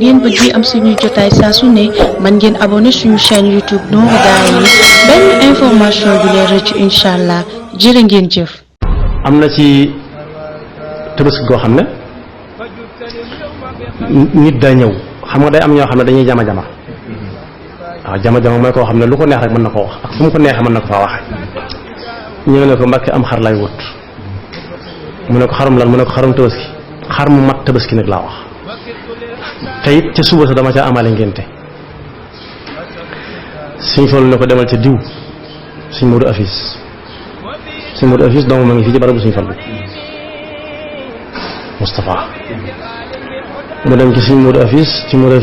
ngeen bëgg am suñu jotaay saa su ne man ngeen abonné suñu chaîne YouTube Nourou Darayni benn information du leen rëcc incha allah jërë ngeen jëf. am na ci tabaski goo xam ne nit day ñëw xam nga day am ñoo xam ne dañuy jama waaw jama mooy koo xam ne lu ko neex rek mën na koo wax ak fu mu ko neexee mën na ko faa waxee ñëw ne ko Mbàkke am xar lay wut mu ne ko xarum lan mu ne ko xarum tabaski xar mu mat tabaski nag laa wax te it ca suba sa dama ca amaale ngénte suñ fol ne ko demal ca diw suñ Modou Afis doomu ma ngi fii ci barabu suñ fal bi Moustapha mu dem ci suñ Modou Afis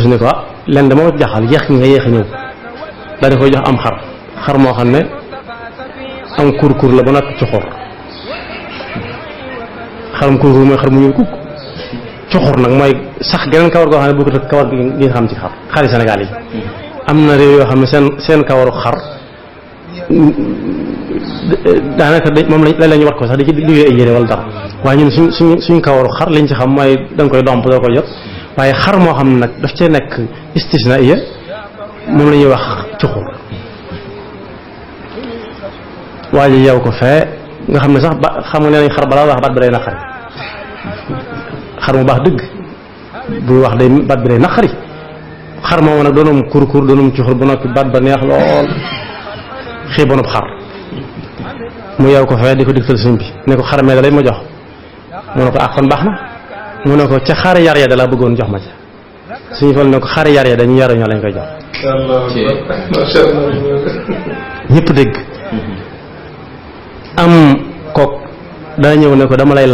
ne ko lenn dama ko jaxal yéex nga yéex a ñëw daal di koy jox am xar moo xam ne am kur la ba noppi coxor xarum kur mooy xar mu ñuul kukk coxor nag mooy sax geneen kawar goo xam ne bu ko kawar gi nga xam ci xari Sénégal yi am na réew yoo xam ne seen kawaru xar daanaka moom la ñu wat ko sax di ci liggéey ay yére wala dara waaye ñun suñ kawaru xar liñ ci xam mooy da nga koy domp doo koy jot waaye xar moo xam ne nag daf cee nekk istisna iya moom la ñuy wax cuxur waaye yow ko fee nga xam ne sax xam nga nee nañ xar balaa wax baat bi day naqari xar mu baax dëgg buy wax day baat bi day naqari xar moomu nag doonum kur doonum cuxur ba noppi baat ba neex lool xiibonub xar mu yow ko fee di ko digtal sëñ bi ne ko xar mee da lay ma jox mu ne ko kon baax na mu ne ko ca xaari yar ya da laa bëggoon jox ma ca suñu fal ne ko xaari yar ya dañu yar ñoo lañ koy jox ñëpp dégg am kook daa ñëw ne ko dama lay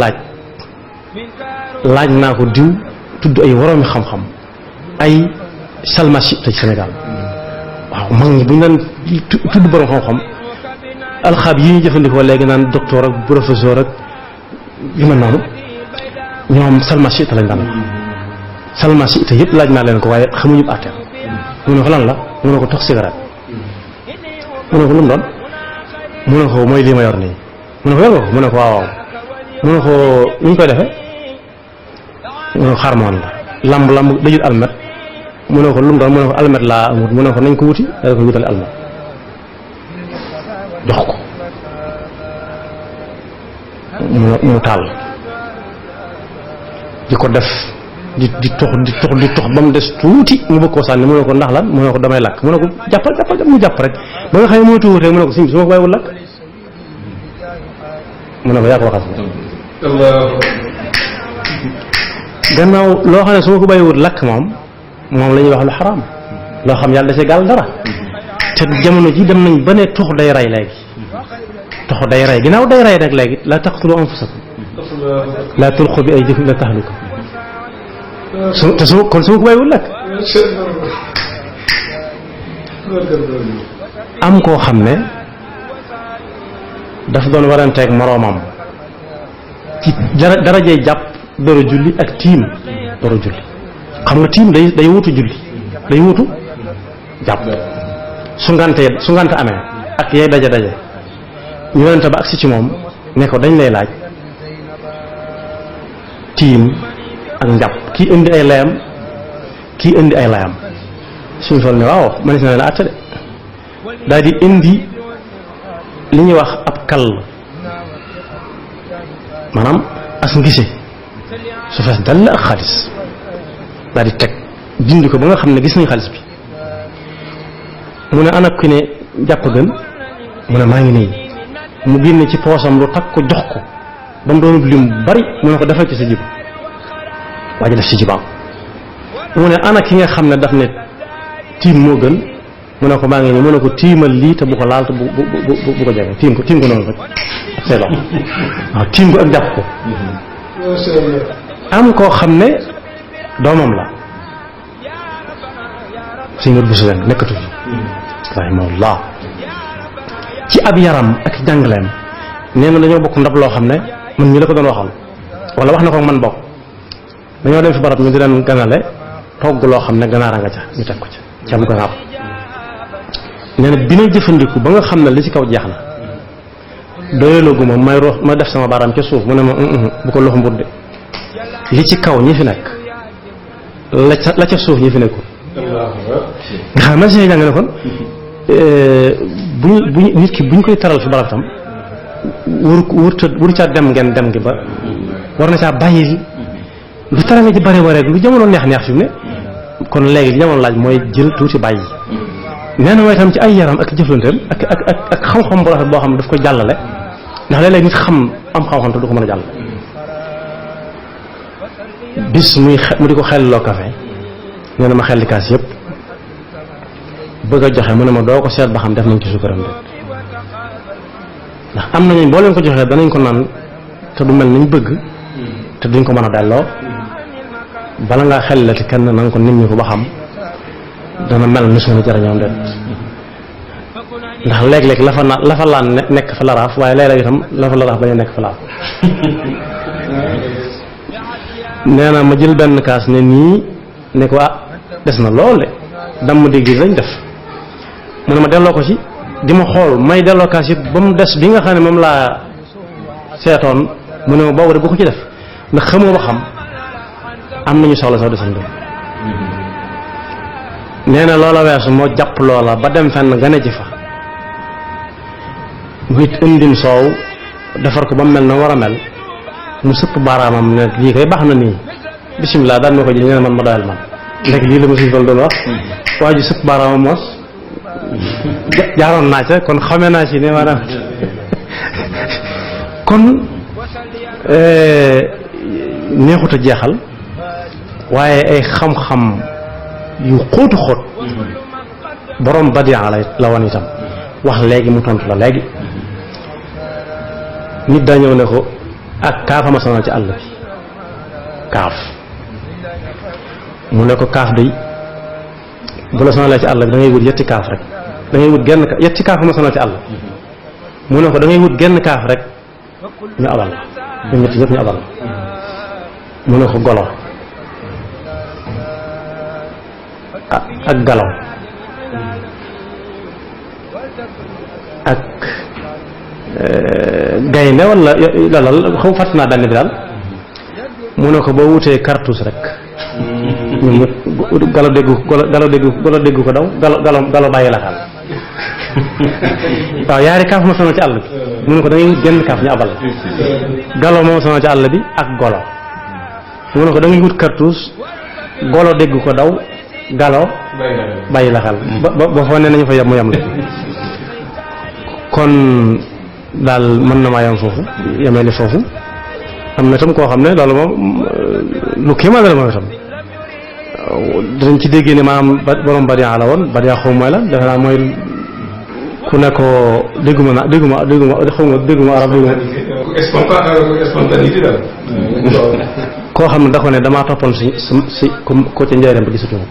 laaj naa ko diw tudd ay woroomi xam-xam ay salmasi te ci Sénégal waaw mag ñi bu ñu daan tudd borom xam-xam alxaab yi ñu jëfandikoo léegi naan docteur ak professeur ak yu mel noonu ñoom salmasi te lañ daan salmasi te yëpp laaj naa leen ko waaye xamuñu àtteem mu ne ko lan la mu ne ko tox cigarette mu ne ko lu mu doon mu ne ko mooy lii ma yor nii mu ne ko yor nga ko mu ne ko waaw mu ne ko nu ñu koy defee mu ne ko xarmoon la lamb dajut almet mu ne ko lu mu doon mu ne ko almet laa amut mu ne ko nañ ko wuti da ko wutale almet jox ko mu taal di ko def di tox ba mu des tuuti mu bëgg koo sànni mu ne ko ndax lan mu ne ko damay lakk mu ne ko jàppal mu jàpp rek ba nga xam ne moo tuuti rek mu ne ko si su ma ko bàyyiwul lakk mu ne ko yaa ko waxal gannaaw loo xam ne su ma ko bàyyiwul lakk moom la ñuy wax lu xaraam loo xam yàlla da cee gàll dara te jamono ji dem nañ ba ne tox day rey léegi tox day rey ginnaaw day rey rek léegi la taqtulu anfusakum la tulqu bi aydikum ila tahluka te su ma ko bàyyiwul lakk am koo xam ne daf doon waranteeg moroomam ci darajey jàpp door a julli ak tiim door a julli xam nga tiim day wutu julli day wutu jàpp su ngante amee ak yay daje ñu werante ba agsi ci moom ne ko dañ lay laaj tiim ak njàpp kii indi ay layam kii indi ay layam suñu fol ne waaw manis na leen àtte de daal di indi li ñuy wax ab kal maanaam as ngise su fees dal ak xaalis daal di teg dindi ko ba nga xam ne gis nañ xaalis bi mu ne ana ki ne jàpp gën mu ne maa ngi nii mu génne ci poosam lu takk ko jox ko ba mu doon lim bari mu ne ko defal ci sa jib waa ji def ci jibaam mu ne ana ki nga xam ne daf ne tiim moo gën mu ne ko maa ngi nii mu ne ko tiimal lii te bu ko laal te bu ko jege tiim ko noonu rek ak say loxo waaw tiim ko ak jàpp ko am koo xam ne doomam la suñ mot busi leen nekkatu fi rahimahullah ci ab yaram ak jàngaleem nee na dañoo bokk ndab loo xam ne man ñi la ko doon waxal wala wax na ko man bokk dañoo dem fi barab ñu di leen ganale togg loo xam ne ganaar a nga ca ñu teg ko ca ci am ganaar nee na bi may jëfandiku ba nga xam ne li ci kaw jeex na doyaloogu ma ma def sama baaraam ca suuf mu ne ma bu ko loxo mbur de li ci kaw ñi fi nekk la ca suuf ñi fi nekkul nga xam ne si jàng ne kon bu nit ki bu ñu koy taral fi barab tam wër caa dem gi ba war na caa bàyyi lu tara nga ci bari wa rek lu jamono neex fi mu ne kon léegi li jamono laaj mooy jël tuuti bàyyi nee na mooy tam ci ay yaram ak jëflanteem ak xam-xam bu rafet boo xam ne daf koy jàllale ndax léeg-léeg nit am xam-xam te du ko mën a jàll bis mu di ko xelloo café nee na ma xelli kaas yëpp bëgg a joxe mu ne ma doo ko seet ba xam def nañ ci suukaram de ndax am nañu boo leen ko joxee danañ ko naan te du mel nañ bëgg te duñ ko mën a delloo bala ngaa xellati kenn na nga ko nit ñi ko ba xam dana mel ni suñu jarañoom de ndax léeg-léeg la fa laan nekk fa laraaf waaye léeg-léeg itam la fa laraaf bañ a nekk fa laaf nee na ma jël benn kaas ne nii ne ko des na lool de damm dégg lañ def mu ne ma delloo ko ci di ma xool may delloo kaas yëpp ba mu des bi nga xam ne moom laa seetoon mu ne ma boobu de bu ko ci def ndax xamoo ba xam am nañu soxla soo desal nee na loola weesu moo jàpp loola ba dem fenn gane ci fa nit indim soow defar ko ba mu mel na war a mel mu sëpp baaraamam ne lii koy baax na nii bisimilah daan na ko ji nee na man ma doyal man ndek lii la ma suñ fal doon wax waa ji sëpp baaraamam moos jaaroon naa ca kon xamee naa ci ne maanaam kon neexut a jeexal waaye ay xam-xam yu xóotu xóot borom badian la woon itam wax léegi mu tontu la léegi nit daa ñëw ne ko ak kaafa ma sonal ci àll bi kaaf mu ne ko kaaf day bu la sonalee ci àll bi da ngay wut yetti kaaf rek da ngay wut genn yetti kaaf ma sonal ci àll mu ne ko da ngay wut genn kaaf rek ñu abal la ñu ñetti ñëpp ñu abal la mu ne ko golo ak galaw ak gaynde wala loolal xaw fàtt naa benn bi daal mu ne ko boo wutee cartouche rek ñoom ñëpp galo déggu ko daw galo bàyyi la xaal waaw yaari kaaf ma sonal ci àll bi mu ne ko da ngay wut genn kaaf ñu abal galo moo sonal ci àll bi ak golo mu ne ko da ngay wut cartouche golo dégg ko daw galo bàyyi la xel ba foo ne nañu fa yem mu yem la kon daal mën na maa yem foofu yemee ni foofu am na tam koo xam ne loolu moom lu kéemaan la moom itam dinañ ci déggee ne maanaam borom badiyaa la woon badiyaa xaw mooy la defe naa mooy ku ne ko dégguma xaw nga dégguma arab koo xam ne da ko ne damaa toppoon si ko ca njëriñ ba gisatuma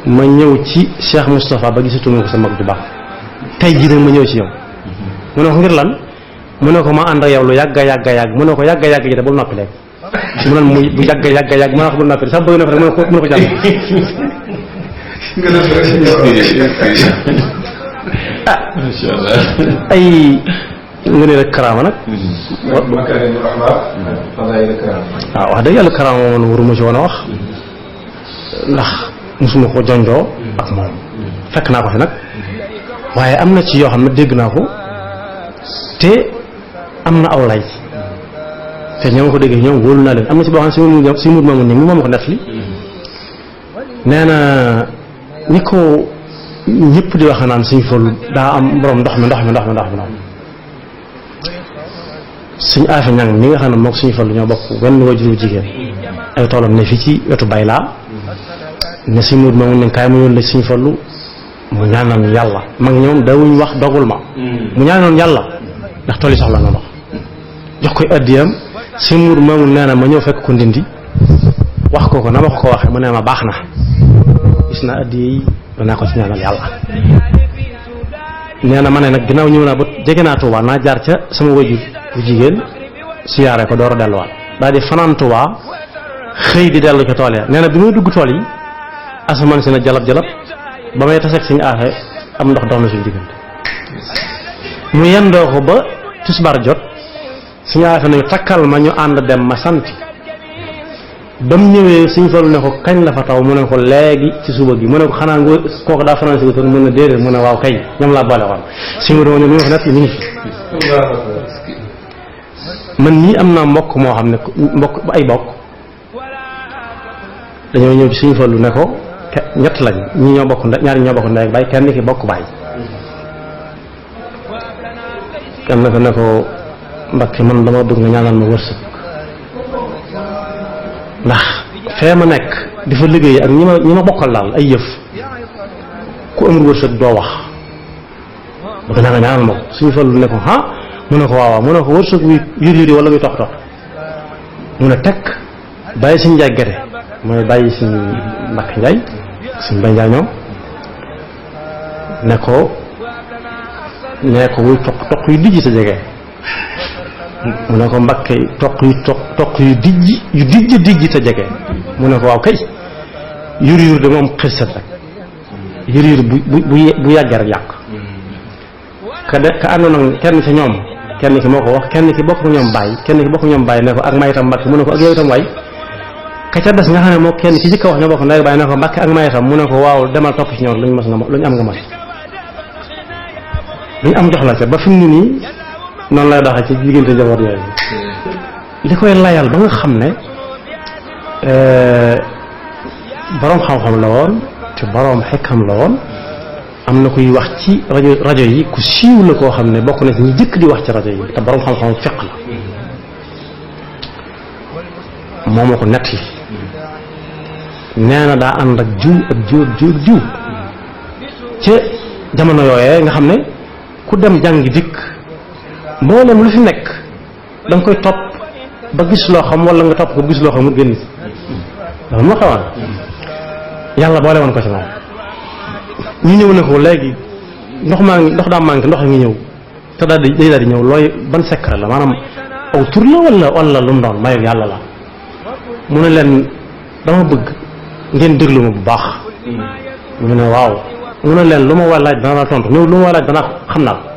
ma ñëw ci Cheikh Moustapha ba gisatuma ko sa mag ju baax tey jii nag ma ñëw ci yow mu ne ko ngir lan mu ne ko ma ànd ak yow lu yàgga mu ne ko yàgga ji de bul noppi léegi mu ne mu bu yàgga mu ne ko bul noppi sax bëgg na fa rek mu ne ko jàll ay nga ne rek karaama nag waaw wax dëgg yàlla karaama moom waruma ci woon a wax ndax mosuma ko jonjoo ak moom fekk naa ko fi nag waaye am na ci yoo xam ne dégg naa ko te am na aw lay te ñoo ko déggee ñoom wóolu naa leen am na ci boo xam ne si mut maamu ni mi moom ko nettali nee na ni ko ñëpp di wax naan suñ fol daa am borom ndox mi suñ aafe ñang mi nga xam ne mook suñu fol ñoo bokk wenn wajuru jigéen ay toolam ne fii ci wetu bay laa ne suñ mut maamu ne kaay mu yoon la suñ follu mu ñaanoon yàlla mag ñoom dawuñ wax dogul ma mu ñaanoon yàlla ndax tool yi soxla na ndox jox koy addiyam suñ mut maamu nee na ma ñëw fekk ko ndindi wax ko na ma ko waxee mu ne ma baax na gis naa addiya yi danaa ko ci ñaanal yàlla nee na ma ne nag ginnaaw ñëw naa ba jege naa Touba naa jaar ca sama wajur bu jigéen siyaare ko door a delluwaat daal di fanaan Touba xëy di dellu ca tool ya nee na bi muy dugg tool yi asamaan si na jalab ba may taseeg suñu aaxe am ndox dox na suñu diggante mu yendoo ko ba tisbar jot suñu aaxe nañu takkal ma ñu ànd dem ma sant ba mu ñëwee suñ Fallu ne ko kañ la fa taw mu ne ko léegi ci suba gi mu ne ko xanaa nga kooku daa fanaan si ko mu ne déedéet mu ne waaw kay ñoom laa boole woon suñu doon ne lu wax nag mi ngi fi man nii am naa mbokk moo xam ne mbokk ay bokk dañoo ñëw ci suñu Fallu ne ko ñett lañ ñi ñoo bokk ñaari ñoo bokk ndey ak baay kenn ki bokk baay kenn ko ne ko Mbakke man dama bëgg nga ñaanal ma wërsëg ndax fee ma nekk di fa liggéey ak ñi ma bokkal daal ay yëf ku amul wërsëg doo wax bëgg naa nga ñaanal ma ko suñu Fallu ne ko ah mu ne ko waaw mu ne ko wërsëg wi yur wala muy tox tox mu ne tekk bàyyi suñu njaay gerte mooy bàyyi suñu Mbakke Njaay suñu Mbay Njaay ñoom ne ko wuy toq yu dijj sa jege mu ne ko Mbakke toq yu dijj te jege mu ne ko waaw kay yur de moom xërsat rek yur bu yàggee rek yàq ka àndoon ak kenn ci ñoom kenn ki moo ko wax kenn ki bokk ñoom bàyyi ne ko ak mayitam Mbakke mu ne ko ak yow itam waay ka ca des nga xam ne moo kenn ki jëkk a wax ñoo bokk ndey bàyyi ne ko Mbakke ak mayitam mu ne ko waaw demal topp ci ñoom luñ am nga mas luñ am jox la ca ba fi mu ne nii noonu lay doxee ci diggante njaboot yooyu li koy layal ba nga xam ne boroom xam-xam la woon te boroom xekkam la woon am na kuy wax ci rajo yi ku siiw la koo xam ne bokk na ci ñi jëkk di wax ci rajo yi te boroom xam-xam fiq la moo ma ko nettali nee na daa ànd ak jiw ca jamono yooyee nga xam ne ku dem jàngi dikk mboolem lu fi nekk da nga koy topp ba gis loo xam wala nga topp ko gis loo xam mu génn si dafa moo xamaan yàlla boole woon ko ci moom ñu ñëw ne ko léegi ndox daa manqué ndox a ngi ñëw te daal di ñëw looy ban secret la maanaam aw tur la wala lu mu doon mayu yàlla la mu ne leen dama bëgg ngeen déglu ma bu baax mu ne waaw mu ne leen lu ma war laaj dana la tontu lu ma war laaj dana xam naa ko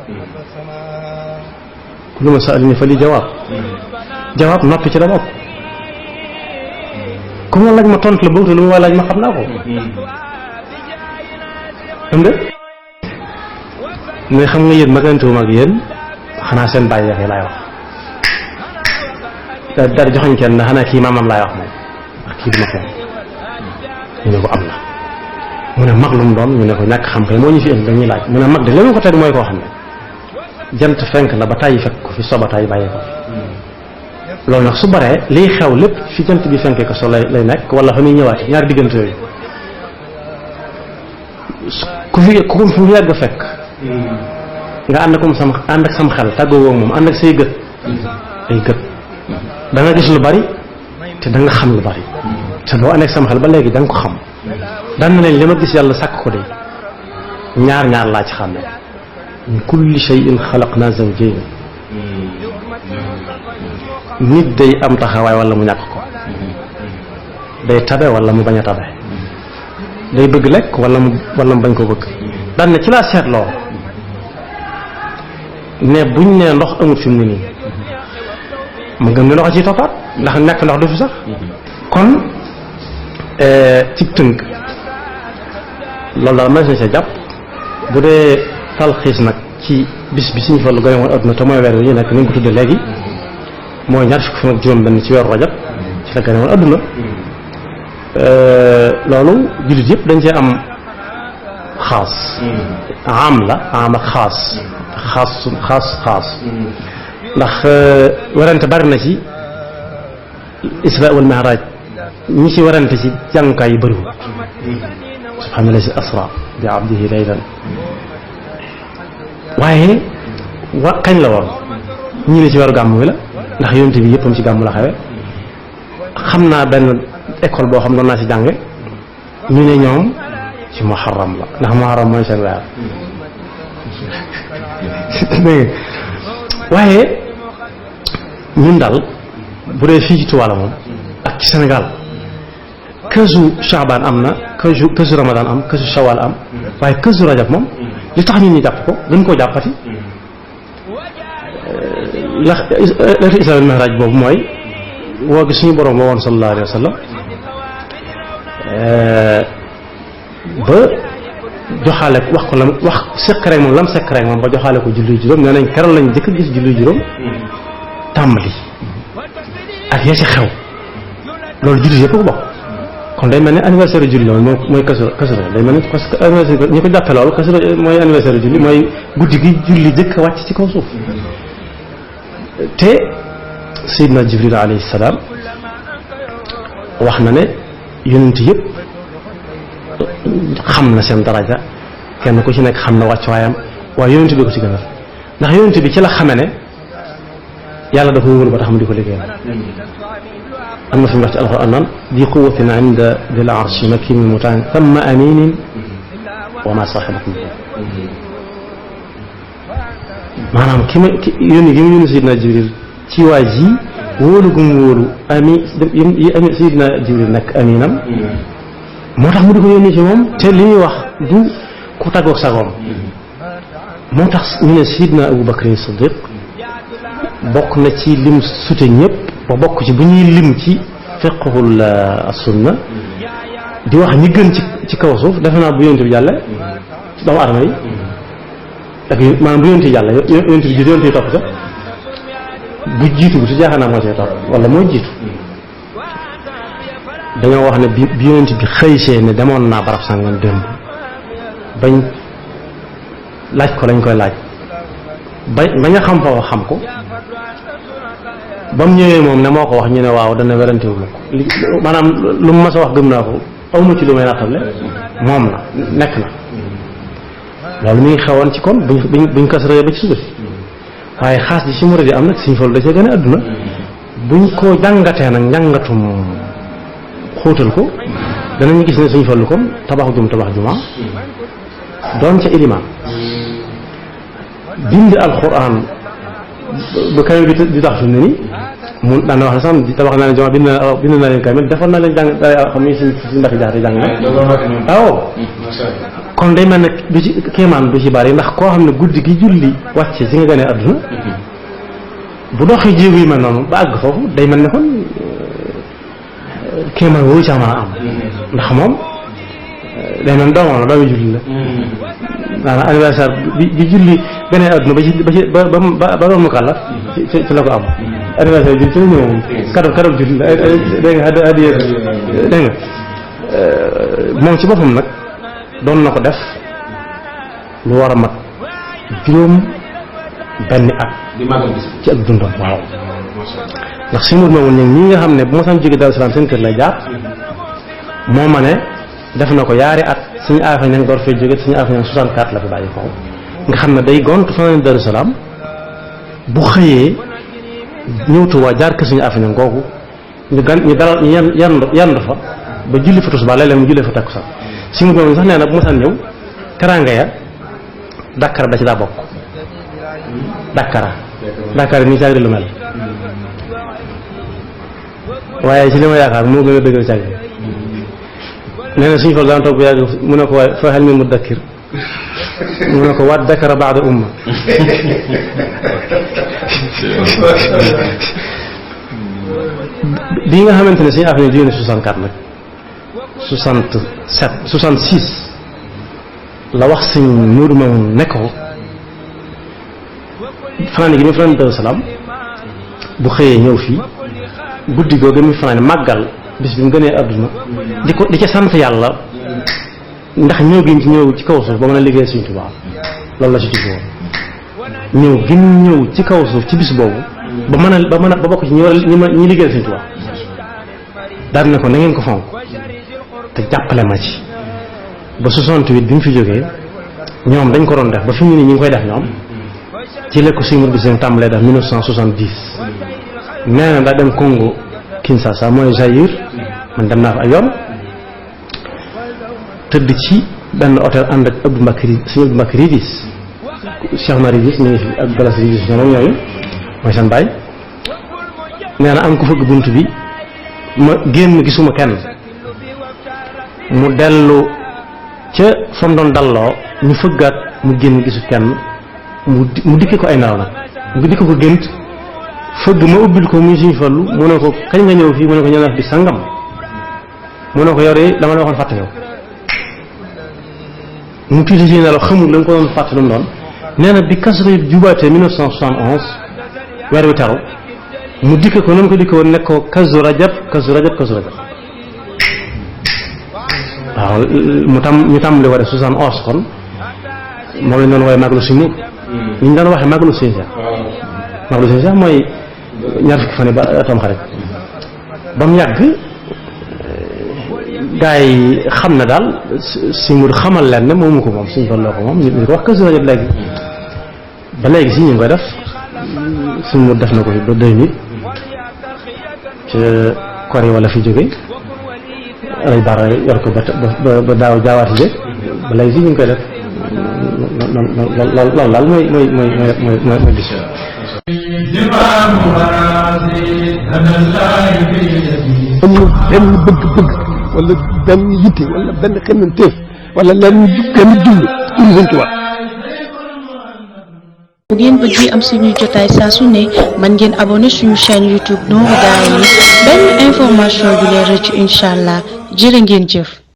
lu ma saalini fa li jawaab noppi ci la bokk ku ma laaj ma tontu la bëgg te lu ma war laaj ma xam naa ko am de mais xam nga yéen magantuwum ak yéen xanaa seen bàyyi yaxee laay wax daal di joxoñ kenn na xanaa kii maamam laay wax moom ak kii duma kenn ñu ne ko am na mu ne mag lu mu doon ñu ne ko ñàkk xam kay moo ñu fi indi dañuy laaj mu ne mag de li ma ko teg mooy koo xam ne jant fenk la ba tàyyi fekk ko fi soba tàyyi bàyyi ko fi loolu nag su baree liy xew lépp fi jant bi fenkee ko so lay nekk wala fa muy ñëwaati ñaari diggante yooyu ku fi yàgg fekk nga ànd ak sam xel tàggoo woog moom ànd ak say gët ay gët da nga gis lu bari te da nga xam lu bari te boo ànd ak sam xel ba léegi da nga ko xam daan na leen li ma gis yàlla sàkk ko de ñaar laa ci xam ne min kulli shay'in xalaqna zawjayn nit day am taxawaay wala mu ñàkk ko day tabe wala mu bañ a tabe day bëgg lekk wala mu bañ ko bëgg daan ne ci laa seetloo ne buñ ne ndox amut fi mu ne nii ma gëm ne ndox a ciy toppaat ndax ñàkk ndox du fi sax kon ci tënk loolu daal mën na sa jàpp bu dee talxiis nag ci bis bi Sëriñ Fallu gane woon adduna te mooy weer wi ñu nekk ni nga ko tuddee léegi mooy ñaar fukki fan ak juróom benn ci weeru rajab ci la gane woon adduna loolu jullit yëpp dañ cee am xaas am la am ak xaas ndax warante bari na ci isra wal mi'raj ñi ci warante ci jàngukaay yi bëriwul subhaanallazi asra bi abdihi laylan waaye kañ la woon ñii ne ci weeru gàmm wi la ndax yonent bi yëppam ci gàmm la xewe xam naa benn école boo xam doon naa ci jànge ñu ne ñoom ci muharram la ndax muharram mooy seen weer waaye ñun daal bu dee fii ci Tuwaala moom ak ci Sénégal kësu Shaabaan am na kësu Ramadan am kësu Shawal am waaye kësu Rajab moom li tax ñun ñu jàpp ko gën koo jàppati ndax leetu Isra wal Mi'raaj boobu mooy woo gi suñu borom moo woon sallallahu alayhi wa sallam ba joxaale wax ko lam wax sekk rek moom lam sekk rek moom ba joxaale ko julli juróom nee nañ keroog lañ jëkk gis julli juróom tàmbali ak ya ci xew loolu julli yëpp ko bokk kon day mel ni anniversaire julli la mooy kasura day mel ni parce que anniversaire ñi ko jàppe loolu kasura mooy anniversaire julli mooy guddi gi julli jëkk a wàcc ci kaw suuf te Seydina Jibril alayhi salaam wax na ne yonent yëpp xam na seen daraja kenn ku ci nekk xam na wàccuwaayam waaye yonent bi ko ci gën a ndax yonent bi ci la xame ne yàlla da ko wóolu ba tax mu di ko liggéeyal am na fi mu wax ci alxuraan naan di quwwatin inda dil arshi makinin mutaan thumma aminin wa ma sahibakum maanaam ki ma yónni gi mu yónni Seydina Jibril ci waa ji wóolu gu mu wóolu Seydina Jibril nekk aminam moo tax mu di ko yónni ci moom te li ñuy wax du ku tàggoog sagoom moo tax ñu ne Seydina Abu Bakr Siddiq bokk na ci lim sute ñëpp ba bokk ci bu ñuy lim ci fiqhul sunna di wax ñi gën ci kaw suuf defe naa bu yonent bi jàlle doomu adama yi ak maanaam bu yonent yi jàlle yonent bi yonent yi topp sax bu jiitu bu ci jaaxal naa moo see topp wala moo jiitu dañoo wax ne bi yonent bi xëysee ne demoon naa barab sàngam démb bañ laaj ko lañ koy laaj bañ a xam foofu xam ko ba mu ñëwee moom ne moo ko wax ñu ne waaw dana werantewul ma ko maanaam lu mu mas a wax gëm naa ko awma ci lu may nattable moom la nekk na loolu mi ngi xewoon ci kon buñ kasaree ba ci suba si waaye xaas ji si murid yi am nag Sëñ Fallu da cee gën a àdduna buñ ko jàngatee nag njàngatum xóotal ko danañu gis ne Sëñ Fallu kon tabax juma doon ca ilimaan bind alxuraan ba kamil bi di tax fi mu ne nii mu daan na wax ne sax tabax naa leen juma bind naa leen kamil defoon naa leen jàng xam ni si ndax jaxate jàng na waaw kon day mel ne du ci kéemaan du ci bari ndax koo xam ne guddi gi julli wàcce ci nga gënee adduna bu doxee jéego yi mel noonu ba àgg foofu day mel ne kon kéemaan wóoru ca mën a am ndax moom day mel doomam la doomi julli la maanaam anniversaire bi julli gënee adduna ba doon mu kàllaf ci la ko am anniversaire julli ci la ñëw kaddu julli la dégg nga addiya dégg nga moom ci boppam nag doon na ko def lu war a mat juróom benn at ci ak dundam waaw ndax si mur moomu ñi nga xam ne bu ma sam jóge Daaru Salaam seen kër lay jaar moo ma ne def na ko yaari at suñu affaire ña door fee jóge suñu affaire ña 64 la fi bàyyi ko nga xam ne day gont fanaan Daaru Salaam bu xëyee ñëw Tuubaa jaar kër suñu affaire ña googu ñu dalal ñu yand fa ba julli fa tisbaar léeg-léeg mu julli fa takkusaan si mu doon sax nee na bu ma saan ñëw teraanga ya Dakar da ci daa bokk Dakar nii caagri lu mel waaye ci li ma yaakaar moo gën a dëgër caagri nee na suñu fa daan toog bu yàgg mu ne ko waaye fa hal min mudakkir mu ne ko waat Dakar ba'da umma bii nga xamante ne suñu affaire yi jógee 64 nag 66 la wax sëñ Moodu Mamoun ne ko fanaan gi mu fanaan Daaru Salaam bu xëyee ñëw fii guddi googu mu fanaan màggal bis bi mu gënee àdduna di ca sant yàlla ndax ñëw gi ñëw ci kaw suuf ba mën a liggéey Sëñ Tuubaa loolu la ci jublu woon ñëw gi ñëw ci kaw suuf ci bis boobu ba bokk ci ñi liggéey Sëñ Tuubaa daal ne ko na ngeen ko fonk te jàppale ma ci ba 68 bi mu fi jógee ñoom dañ ko doon def ba fi mu ne ñu ngi koy def ñoom ci la ko Sëñ Gis tàmbalee def 1970 nee na daa dem Congo Kinshasa mooy Zaïre man dem naa fa ay yoon tëdd ci benn hôtel ànd ak Abdou Mbacry Sëñ Abdou Mbacry Ridis Cheikh Marie Ridis ñu ngi fi ak Galas Ridis ñoom ñooyu mooy seen baay nee na am ko fëgg bunt bi ma génn gisuma kenn mu dellu ca fa mu doon dalloo ñu fëggaat mu génn gisu kenn mu dikke ko ay nelaw nag mu dikke ko gént fëgg ma ubbil ko muy Sëñ Fallu mu ne ko kañ nga ñëw fii mu ne ko ñëw naa fi sangam mu ne ko yow de dama la waxoon fàtte yow mu tuuti si nelaw xamul la nga ko doon fàtte lu mu doon nee na bi Kazu Rajab jubaatee 1971 weer wi taru mu dikk ko noonu ko dikk woon nekk ko Kazu Rajab waaw ñu tàmbali war a 71 kon moom lañ doon wooye màggalu Sëñ Muudu li ñu daan waxee màggalu Sëñ Seex màggalu Sëñ Seex mooy ñaar fukki fan yi ba atam xarit ba mu yàgg gaa yi xam na daal Sëñ Muudu xamal leen ne moomu ko moom Sëñ Fallu ko moom ñu ko wax Kazu Rajab léegi ba léegi si ñu ngi koy def Sëñ Muudu def na ko fi ba 2000 ci kor yi wala fi jóge alay baara yor ko ba daaw jaawaati de ba léegi si ñu ngi koy def loolu daal mooy bis amul benn bëgg-bëgg wala benn yitte wala benn xemmanteef wala lenn benn jublu Sëñ Tuubaa. bu ngeen bëggee am suñuy jotaay saa su ne mën ngeen abonné suñu chaîne YouTube Nourou Darayni benn information du leen rëcc incha allah jërë ngeen jëf.